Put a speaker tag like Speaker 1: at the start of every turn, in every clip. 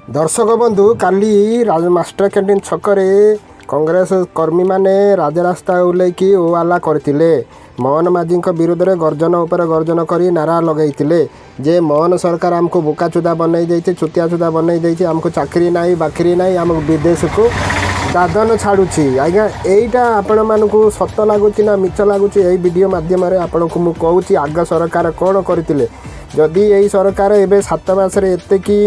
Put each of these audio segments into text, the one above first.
Speaker 1: ଦର୍ଶକ ବନ୍ଧୁ, କାଲି ମାଷ୍ଟର କ୍ୟାଣ୍ଟିନ୍ ଛକରେ କଂଗ୍ରେସ କର୍ମୀମାନେ ରାଜରାସ୍ତା ଓହ୍ଲେଇକି ହୋ-ହାଲ୍ଲା କରିଥିଲେ। ମୋହନ ମାଝୀଙ୍କ ବିରୁଦ୍ଧରେ ଗର୍ଜନ ଉପରେ ଗର୍ଜନ କରି ନାରା ଲଗାଇଥିଲେ ଯେ ମୋହନ ସରକାର ଆମକୁ ବୋକାଚୁଦା ବନେଇ ଦେଇଛି, ଚୁତିଆ ଚୁଦା ବନେଇ ଦେଇଛି, ଆମକୁ ଚାକିରି ନାହିଁ, ବାକିରି ନାହିଁ, ଆମକୁ ବିଦେଶକୁ ଦାଦନ ଛାଡ଼ୁଛି। ଆଜ୍ଞା, ଏଇଟା ଆପଣମାନଙ୍କୁ ସତ ଲାଗୁଛି ନା ମିଛ ଲାଗୁଛି? ଏଇ ଭିଡ଼ିଓ ମାଧ୍ୟମରେ ଆପଣଙ୍କୁ ମୁଁ କହୁଛି, ଆଗ ସରକାର କ'ଣ କରିଥିଲେ। ଯଦି ଏଇ ସରକାର ଏବେ 7 ମାସରେ ଏତିକି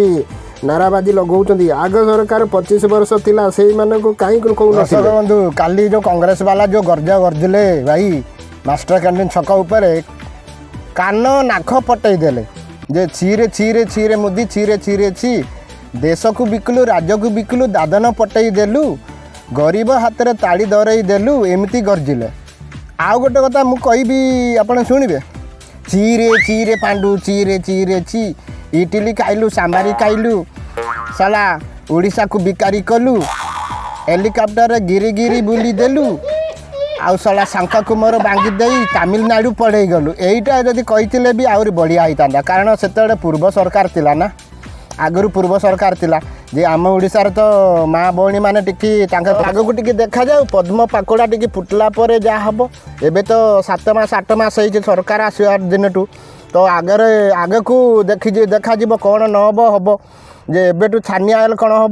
Speaker 1: ନାରାବାଜି ଲଗାଉଛନ୍ତି, ଆଗ ସରକାର 25 ବର୍ଷ ଥିଲା, ସେଇମାନଙ୍କୁ କାହିଁକି କହୁନଥିଲେ?
Speaker 2: ଦର୍ଶକ ବନ୍ଧୁ, କାଲି ଯେଉଁ କଂଗ୍ରେସ ବାଲା ଯେଉଁ ଗର୍ଜ ଗର୍ଜିଲେ ଭାଇ ମାଷ୍ଟର କ୍ୟାଣ୍ଟିନ୍ ଛକ ଉପରେ, କାନ ନାକ ପଟେଇ ଦେଲେ ଯେ ଛିରେ ଛିରେ ଛିରେ ମୋଦି, ଛିରେ ଛିରେ ଛି, ଦେଶକୁ ବିକିଲୁ, ରାଜ୍ୟକୁ ବିକିଲୁ, ଦାଦନ ପଟେଇ ଦେଲୁ, ଗରିବ ହାତରେ ତାଡ଼ି ଧରେଇ ଦେଲୁ, ଏମିତି ଗର୍ଜିଲେ। ଆଉ ଗୋଟେ କଥା ମୁଁ କହିବି, ଆପଣ ଶୁଣିବେ। ଚିରେ ଚିରେ ପାଣ୍ଡୁ, ଚିରେ ଚିରେ ଚି, ଇଟିଲି ଖାଇଲୁ, ସାମ୍ବାରି ଖାଇଲୁ, ସାଲା ଓଡ଼ିଶାକୁ ବିକାରି କଲୁ, ହେଲିକପ୍ଟରରେ ଗିରି ଗିରି ବୁଲି ଦେଲୁ, ଆଉ ଶଳା ଶଙ୍ଖକୁ ମୋର ଭାଙ୍ଗି ଦେଇ ତାମିଲନାଡ଼ୁ ପଳେଇ ଗଲୁ। ଏଇଟା ଯଦି କହିଥିଲେ ବି ଆହୁରି ବଢ଼ିଆ ହେଇଥାନ୍ତା। କାରଣ ସେତେବେଳେ ପୂର୍ବ ସରକାର ଥିଲା ନା, ଆଗରୁ ପୂର୍ବ ସରକାର ଥିଲା ଯେ ଆମ ଓଡ଼ିଶାରେ ତ ମା ଭଉଣୀମାନେ ଟିକେ ତାଙ୍କ ଆଗକୁ ଟିକେ ଦେଖାଯାଉ, ପଦ୍ମ ପାଖୁଡ଼ା ଟିକେ ଫୁଟିଲା ପରେ ଯାହା ହେବ। ଏବେ ତ 7 ମାସ 8 ମାସ ହେଇଛି ସରକାର ଆସିବା ଦିନଠୁ। ତ ଆଗରେ ଆଗକୁ ଦେଖି ଦେଖାଯିବ କ'ଣ ନ ହେବ ହେବ ଯେ ଏବେଠୁ ଛାନିଆ ହେଲେ କ'ଣ ହେବ?